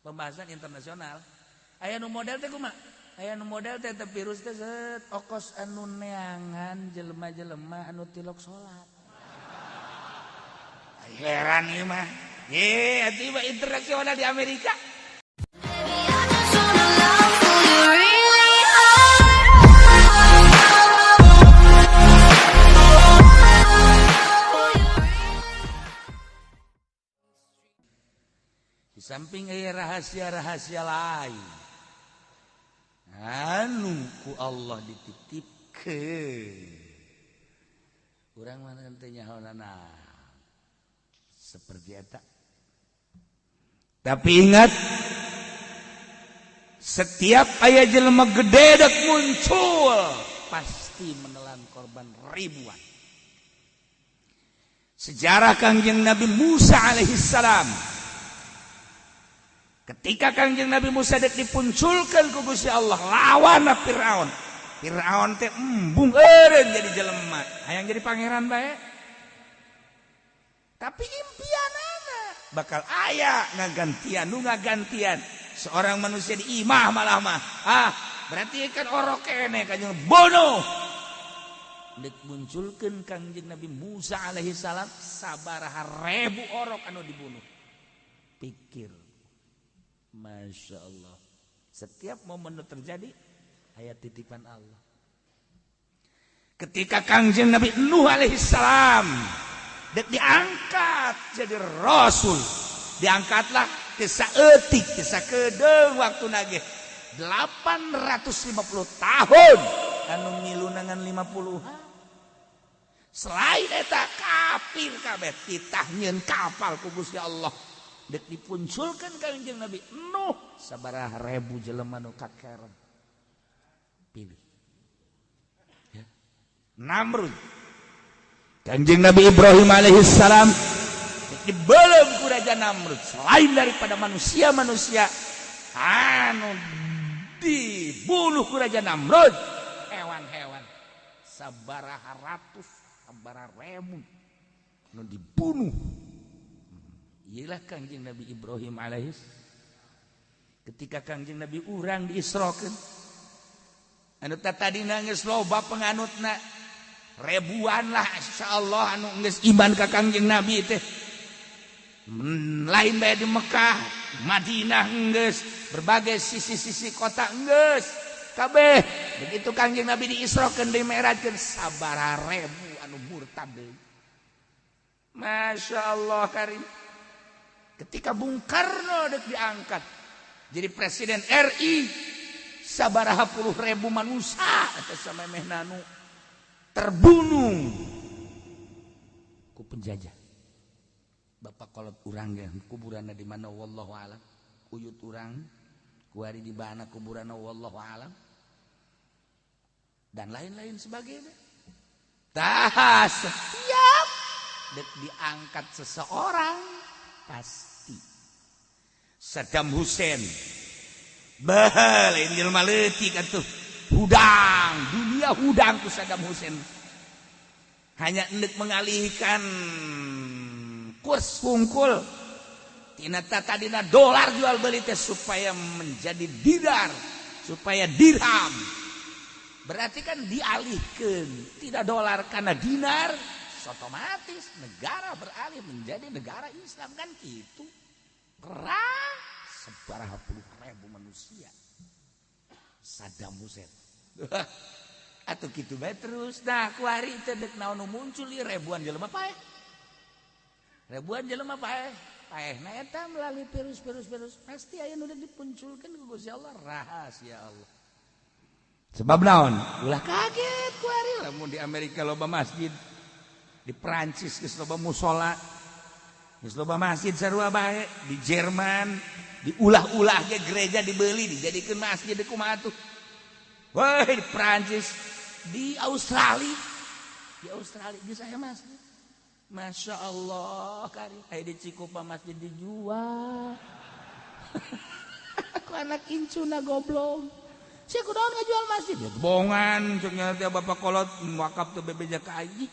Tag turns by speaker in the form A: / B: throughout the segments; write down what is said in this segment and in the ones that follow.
A: Pembahasan internasional. Aya nu model teh kumaha? Aya nu model teh teh virus teh set okos anu neangan jelema-jelema anu tilok salat. Heran ieu mah. Ye, atuh mah internasional di Amerika.
B: Baby, I just wanna love who you really are. Who you really
A: Di samping aya rahasia-rahasia lain anu ku Allah dititipkeun. Urang mah teu nyahoana seperti eta. Tapi ingat, setiap aya jelema gede dek muncul pasti menelan korban ribuan. Sejarah Kangjeng Nabi Musa alaihissalam, ketika Kangjeng Nabi Musa dek dipunculkan ku Gusti Allah lawan Fir'aun. Fir'aun teh embung eureun jadi jelema, hayang jadi pangeran bae. Tapi impianana bakal aya ngagantian nu ngagantian seorang manusia di imah malah mah. Ah, berarti kan orok kene kanjeng bunuh. Dek munculkeun Kangjeng Nabi Musa alaihi salam sabaraha ribu orok anu dibunuh. Pikir. Masya Allah. Setiap momen itu terjadi ayat titipan Allah. Ketika Kangjeng Nabi Nuh alaihi salam dek diangkat jadi rasul, diangkatlah ke saeutik, ke sakedeung waktu nage 850 tahun anu ngilunangan 50. Selain eta kafir kabeh titah nyieun kapal ku Gusti Allah. Dek dipunculkan Kangjeng Nabi Nuh sabaraha ribu jelema nu kakerem. Pilih. Ya. Namrud. Kangjeng Nabi Ibrahim alaihissalam dibelem ku Raja Namrud. Selain daripada manusia-manusia anu dibunuh ku Raja Namrud, hewan-hewan sabaraha ratus, sabaraha ribu anu dibunuh. Iyalah Kangjeng Nabi Ibrahim alaihis. Ketika Kangjeng Nabi urang diisrokeun, anu tadi geus loba penganutna ribuan lah insyaallah anu geus iman ka Kangjeng Nabi teh. Lain bae di Mekah, Madinah geus, berbagai sisi-sisi kota geus kabeh. Begitu Kangjeng Nabi diisrokeun, dimi'rajkeun, sabaraha ribu anu murtad deui. Masya Allah karim. Ketika Bung Karno dek diangkat jadi presiden RI, sabaraha puluh ribu manusia atau samemeh nanu terbunuh ku penjajah. Bapak kolot urang ge kuburanna di mana wallahu alam. Uyut urang kuari di mana kuburanna wallahu alam. Dan lain-lain sebagainya. Tah, setiap dek diangkat seseorang pasti Saddam Hussein bah lain jelema leutik atuh, hudang dunia, hudang ku Saddam Hussein hanya endek mengalihkan kurs hungkul tina tadina dolar jual beli teh supaya menjadi dinar, supaya dirham. Berarti kan dialihkan tidak dolar karena dinar, otomatis negara beralih menjadi negara Islam kan gitu. Perang sabaraha puluh ribu manusia Saddam Hussein atau gitu bae terus. Nah, kuari teh dek naon nu muncul ieu ribuan jelema paeh, ribuan jelema paeh paeh. Nah, eta melalui virus virus virus pasti aya nu dipunculkeun ku Gusti Allah, rahasia Allah. Sebab naon, ulah kaget kuari lamun di Amerika loba masjid, di Perancis geus loba musola, geus loba masjid sarua bae, di Jerman diulah-ulah ge gereja dibeli dijadikeun masjid, kumaha tuh. Wah, di Perancis, di Australia, di Australia geus aya masjid. Masya Allah kari aya di Cikupa masjid dijual. Aku anak incuna goblok. Sia kunaon ngajual masjid? Ya bohongan cek nya teh bapak kolot wakaf teu bebeja ka aing.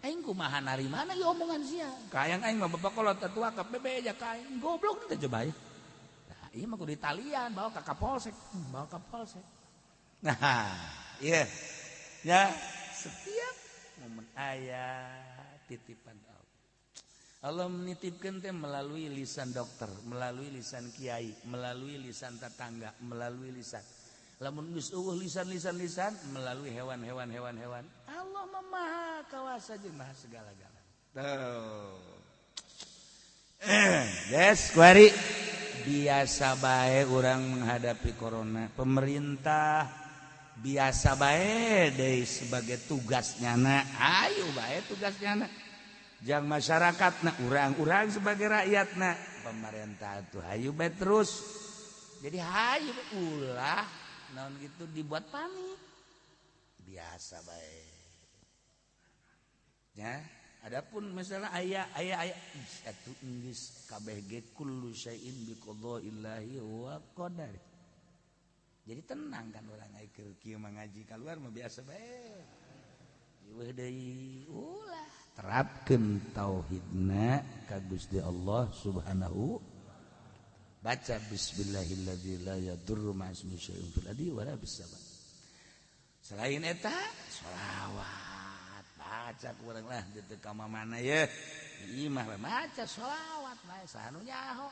A: Aing kumaha narimana ieu omongan sia? Kayang aing mah bapak kolot atuh wakaf bebeja ka aing. Goblok teh coba ya. Iya mah kudu ditalian bawa ke Kapolsek, bawa ke Kapolsek. Nah, iya. Ya, setiap momen aya titipan Allah. Allah menitipkan teh melalui lisan dokter, melalui lisan kiai, melalui lisan tetangga, melalui lisan. Lamun geus eueuh lisan-lisan-lisan melalui hewan-hewan hewan-hewan. Allah mah maha kawasa jeung maha segala-gala. Tuh. Des, kuari biasa bae urang menghadapi corona. Pemerintah biasa bae deui sebagai tugas nyana. Ayo bae tugas nyana. Jang masyarakat na urang-urang sebagai rakyat na pemerintah tuh hayu bae terus. Jadi hayu ulah naon gitu dibuat panik. Biasa bae. Ya, adapun misalnya aya aya aya ih atuh geus kabeh ge kullu syai'in biqadaillahi wa qadari. Jadi tenang kan orang ai keur kieu mah ngaji keluar mah biasa bae. Eueuh deui ulah terapkeun tauhidna ka Gusti Allah Subhanahu. Baca bismillahilladzi la yadurru ma'asmihi syai'un fil ardi wala fis sama. Selain eta sholawat baca kurang lah di teu ka mana ye. Di imah we maca sholawat bae saha nu nyaho.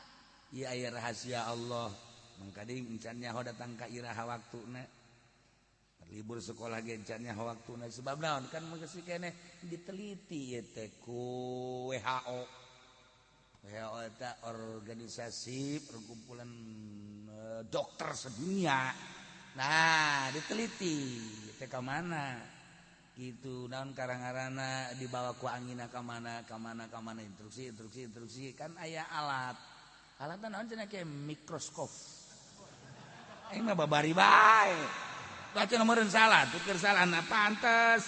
A: Ieu aya rahasia Allah. Mangkading encan nyaho datang ka iraha waktuna. Libur sekolah ge encan nyaho waktuna sebab naon kan geus keneh diteliti ieu teh ku WHO. WHO eta organisasi perkumpulan dokter sedunia. Nah, diteliti teh ka mana? Gitu naon karang-karana dibawa ku angina ka mana ka mana ka mana instruksi instruksi instruksi kan aya alat. Alatna naon cenah ke mikroskop. Aing mah babari bae. Baca nomoreun salah, tuker salah nah pantes.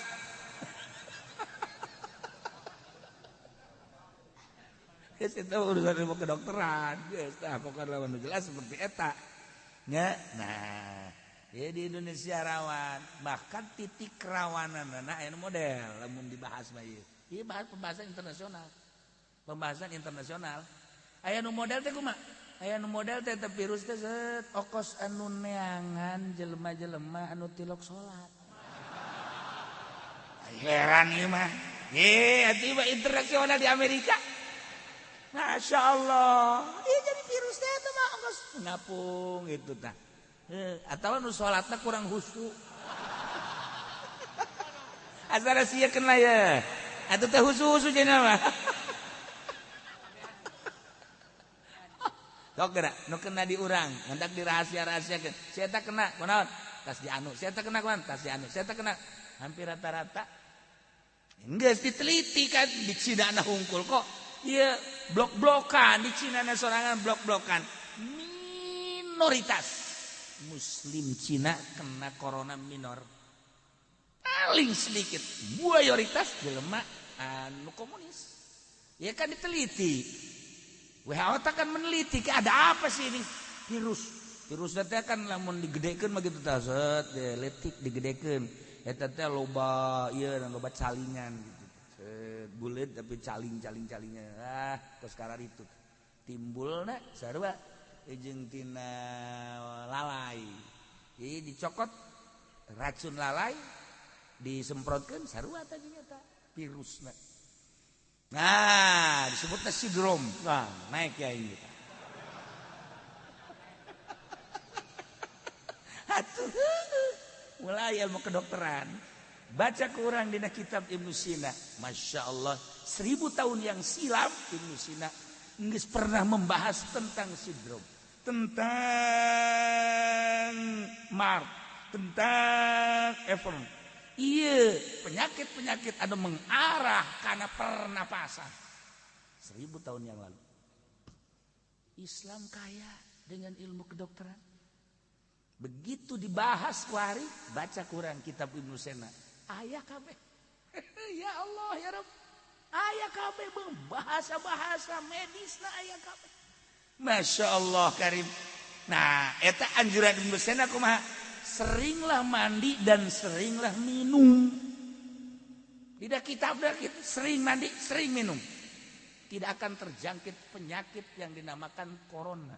A: Geus eta urusan ilmu kedokteran, geus tah pokona lamun jelas seperti eta. Nya, nah, ya di Indonesia rawan, bahkan titik kerawananna aya model lamun dibahas mah ieu. Ieu bahas pembahasan internasional. Pembahasan internasional. Aya nu model teh kumaha? Aya nu model teh virus teh set okos anu neangan jelema-jelema anu tilok salat. Heran ieu mah. Ye, atuh mah internasional di Amerika. Masya Allah. Ieu jadi virus teh eta mah ongkos ngapung gitu tah. Atawa nu salatna kurang khusyuk. Asal sia kena ya. Atuh teh khusyuk-khusyuk cenah mah. Sok geura nu kena di urang, hendak dirahasia-rahasiakeun. Si eta kena kunaon? Tas di anu. Si eta kena kunaon? Tas di anu. Si eta kena. Hampir rata-rata geus diteliti kan di Cina na hungkul kok. Ieu blok-blokan di Cina na sorangan blok-blokan. Minoritas Muslim Cina kena corona minor. Paling sedikit mayoritas jelema anu komunis. Ya kan diteliti. WHO kan meneliti ada apa sih ini virus. Virus teh kan lamun digedekeun mah kitu tah set letik digedekeun. Eta teh loba ieu loba calingan gitu. Set buleut tapi caling-caling-calingnya. Ah, kos kararitu. Timbulna sarua jeung tina lalai. Jadi dicokot racun lalai disemprotkeun sarua teh jeung eta virusna. Nah, disebutnya sindrom. Nah, naik ya ini. Atuh, mulai ilmu kedokteran. Baca kurang dina kitab Ibnu Sina. Masya Allah, 1000 tahun yang silam Ibnu Sina geus pernah membahas tentang sindrom, tentang MARS, tentang Evern. Iya, penyakit-penyakit anu mengarah karena pernapasan. 1000 tahun yang lalu. Islam kaya dengan ilmu kedokteran. Begitu dibahas kuari, baca kurang kitab Ibnu Sina. Aya kabeh. Ya Allah ya Rabb. Aya kabeh bahasa-bahasa medisna aya kabeh. Masya Allah karim. Nah, eta anjuran Ibnu Sina kumaha? Seringlah mandi dan seringlah minum. Tidak kitab kita sering mandi, sering minum. Tidak akan terjangkit penyakit yang dinamakan corona.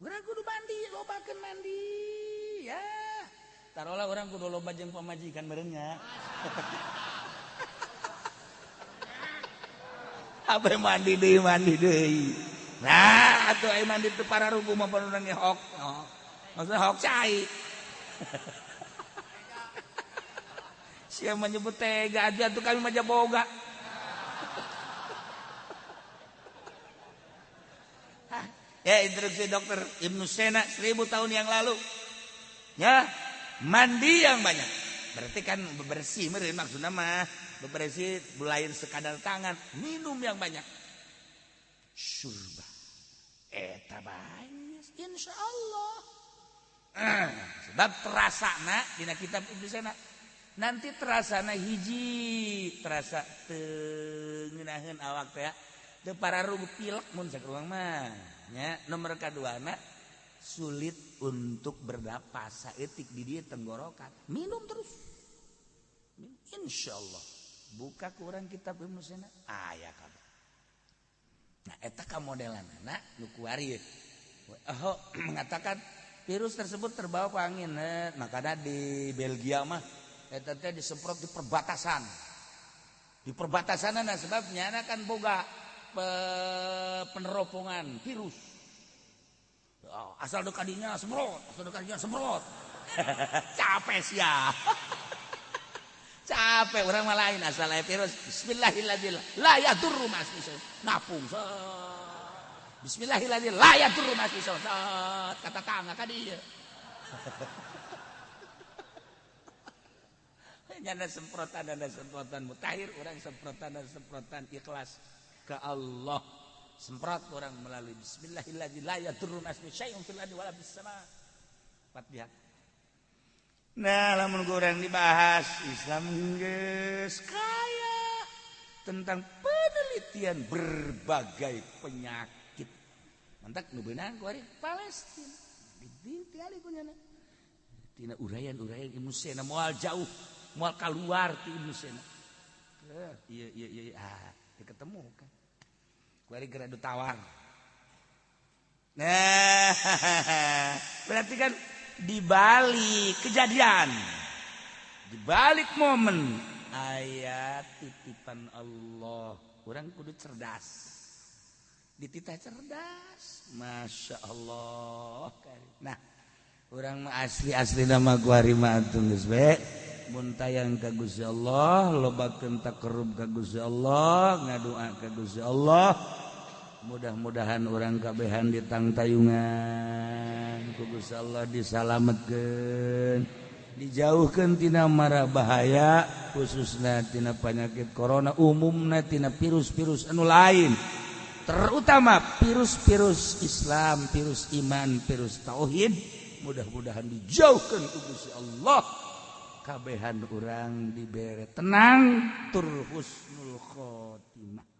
A: Urang kudu mandi, lobakeun mandi ya. Tarolah urang kudu loba jeung pamajikan meureun nya. Abe mandi deui. Nah, atuh aya mandi teu pararugu mah urang ge hok. Oh. Maksudna hok cai. Sia menyebut tega aja tuh kami mah boga. Ya, instruksi dokter Ibnu Sena 1000 tahun yang lalu. Ya, mandi yang banyak. Berarti kan bebersih meureun maksudna mah. Bebersih lain sekadar tangan, minum yang banyak. Syurba. Eta bae insyaallah. Sebab terasana dina kitab Ibnu Sena. Nanti terasana hiji, terasa teu ngeunaheun awak teh. Teu pararugu pilek mun cek urang mah. Nya, nomor kaduana sulit untuk bernapas saeutik di dieu tenggorokan. Minum terus. Minum. Insyaallah. Buka ku urang kitab Ibnu Sina aya kabeh. Nah, eta ka modelanana nu kuari. Oh, mengatakan virus tersebut terbawa ke angin. Makanya di Belgia mah eta teh disemprot di perbatasan. Di perbatasanana sebabnya kan boga peneropongan virus. Oh, asal dekadinya semprot, asal dekadinya semprot. Capek sia. Capek orang mah lain asal aya virus. Bismillahirrahmanirrahim. La yadurru ma'asmi. Napung. Bismillahirrahmanirrahim. La yadurru ma'asmi. Kata tangga ka dieu. Nyana semprotan dan semprotan mutahir orang semprotan dan semprotan ikhlas ke Allah. Semprot orang melalui bismillahirrahmanirrahim la yadurru ma'asmi syai'un fil ardi wala fis sama. Fatihah. Nah, lamun kurang dibahas Islam geus kaya tentang penelitian berbagai penyakit. Mantak nu beunang ku ari Palestina. Ditingali ku nyana. Tina uraian-uraian Ibnu Sina moal jauh, moal kaluar ti Ibnu Sina. Iya iya iya ah, diketemu kan. Ku ari geura tawar. Nah, berarti kan di balik kejadian, di balik momen ayat titipan Allah, orang kudu cerdas, dititah cerdas, masya Allah. Nah, orang mah asli asli nama gua harima atuh geus we, mun tayang ka Gusti Allah, lobakeun takarrub ka Gusti Allah, ngadua ka Gusti Allah. Mudah-mudahan orang kabehan ditangtayungan ku Gusti Allah, disalametkeun, dijauhkeun tina mara bahaya, khususna tina penyakit corona, umumna tina virus-virus anu lain, terutama virus-virus Islam, virus iman, virus tauhid. Mudah-mudahan dijauhkeun ku Gusti Allah, kabehan urang dibere tenang tur husnul khotimah.